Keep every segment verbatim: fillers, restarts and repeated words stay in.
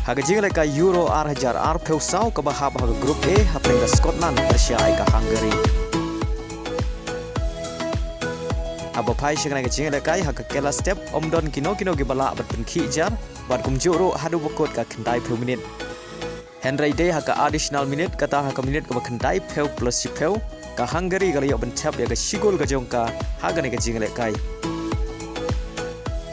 Ha ka jingïalehkai Euro ar hajar arphew saw kaba hap ha ka Group A hapdeng ka Scotland pyrshah ïa ka Hungary. Haba phai sha kane ka jingïalehkai ha ka kylla step ym don kino kino kiba lah ban pynkhih jar bad kumjuh ruh haduh ba kut ka khyndai phew minit. Hynrei dei ha ka additional minute kata ha ka minute kaba khyndai phew plus shi phew, ka Hungary ka la ïoh ban thep ïa ka shi gol ka jong ka ha kane ka jingïalehkai.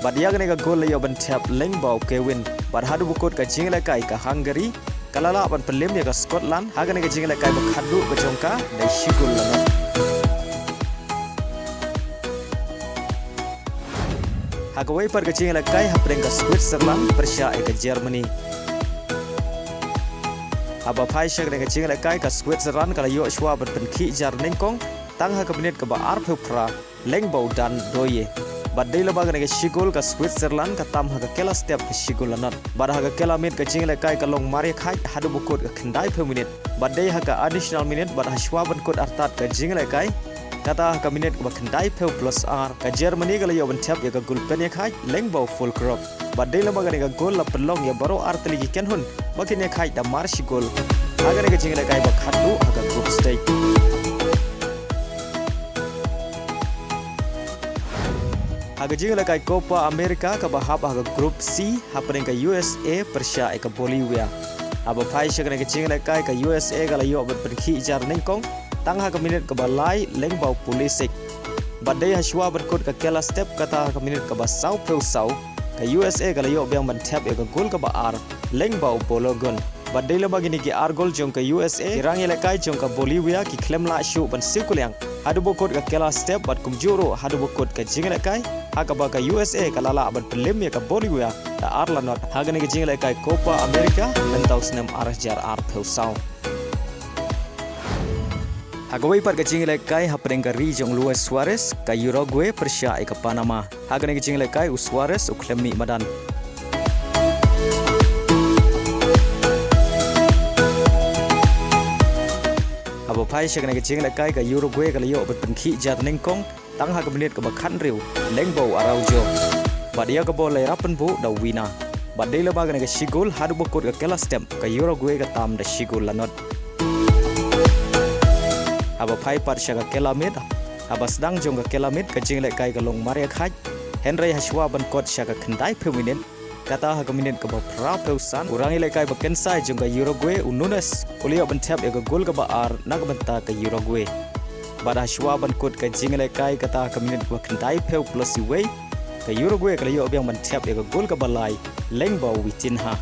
Bad ïa kane ka gol la ïoh ban thep lyngba u Kewin. Bad haduh ba kut ka jingïalehkai ka Hungary ka la lah ban pynlem ïa ka Scotland ha kane ka jingïalehkai ba khatduh ka jong ka da shi gol la nod. Ha kawei pat ka jingïalehkai hapdeng ka Switzerland pyrshah ïa ka Germany. Haba phai sha kane ka jingïalehkai ka Switzerland ka la ïoh shuwa ban pynkhih jar nyngkong tang ha ka minute kaba arphew phra lyngba u Dan Doye. Bad dei lyngba kane ka shi gol ka Switzerland ka tam ha ka kylla step da shi gol la nod. Bad ha ka kylla miet ka jingïalehkai ka long mar ïa khaid haduh ba kut ka khyndai phew minit. Bad dei ha ka additional minute bad ha shuwa ban kut artat ka jingïalehkai, kata ha ka minute kaba khyndai phew plus ar, ka Germany ka la ïoh ban thep ïa ka gol pynïakhaid lyngba u Füllkrug. Bad dei lyngba kane ka gol la pynlong ïa baroh ar tylli ki kynhun ba kin ïakhaid da mar shi gol ha kane ka jingïalehkai ba khatduh ha ka group stage. Ha ka jingïalehkai Copa America kaba hap ha ka Group C hapdeng ka U S A pyrshah ïa ka Bolivia. Haba phai sha kane ka jingïalehkai ka U S A ka la ïoh ban pynkhih jar nyngkong tang ha ka minute kaba lai lyngba u Pulisic. Bad dei ha shuwa ban kut ka kylla step kata ha ka minute kaba saw phew saw, ka U S A ka la ïoh biang ban thep ïa ka gol kaba ar lyngba u Balogun. Bad dei lyngba kine ki ar gol jong ka U S A, ki rangïalehkai jong ka Bolivia ki khlem lah shuh ban siew kylliang haduh ba kut ka kylla step bad kumjuh ruh haduh ba kut ka jingïalehkai, ha kaba ka U S A ka la lah ban pynlem ïa ka Bolivia da ar la nod ha kane ka jingïalehkai Copa America mynta u snem ar hajar arphew saw. Ha kawei pat ka jingïalehkai hapdeng ka ri jong Luis Suarez, ka Uruguay pyrshah ïa ka Panama. Ha kane ka jingïalehkai u Suarez u khlem mih madan. Haba phai sha kane ka jingïalehkai ka Uruguay ka la ïoh ban pynkhih jar nyngkong tang ha ka minute kaba khathynriew lyngba u Araujo. Bad ïa ka bol la ïarap pynbuh da u Wina. Bad dei lyngba kane ka shi gol haduh ba kut ka kylla step ka Uruguay ka tam da shi gol la nod. Haba phai pat sha ka kylla miet, haba sdang jong ka kylla miet ka jingïalehkai ka long mar ïa khaid, hynrei ha shuwa ban kut sha ka khyndai phew minit, kata ha ka minute kaba phra phew san, u rangïalehkai ba kynsai jong ka Uruguay u Nunes u la ïoh ban thep ïa ka gol kaba ar na ka bynta ka Uruguay. Bad ha shuwa ban kut ka jingïalehkai kata ha ka minute kaba khyndai phew plus uwei, ka Uruguay ka la ïoh biang ban thep ïa ka gol kaba lai lyngba u Vitinha.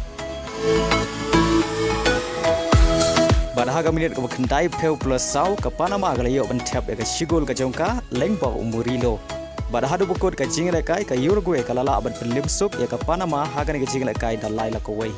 Bad ha ka minute kaba khyndai phew plus saw ka Panama ka la ïoh ban thep ïa ka shi gol ka jong ka lyngba u Murillo. Bad haduh ba kut ka jingïalehkai ka Uruguay ka la lah ban pynlem suk ïa ka Panama ha kane ka jingïalehkai da lai la kawei.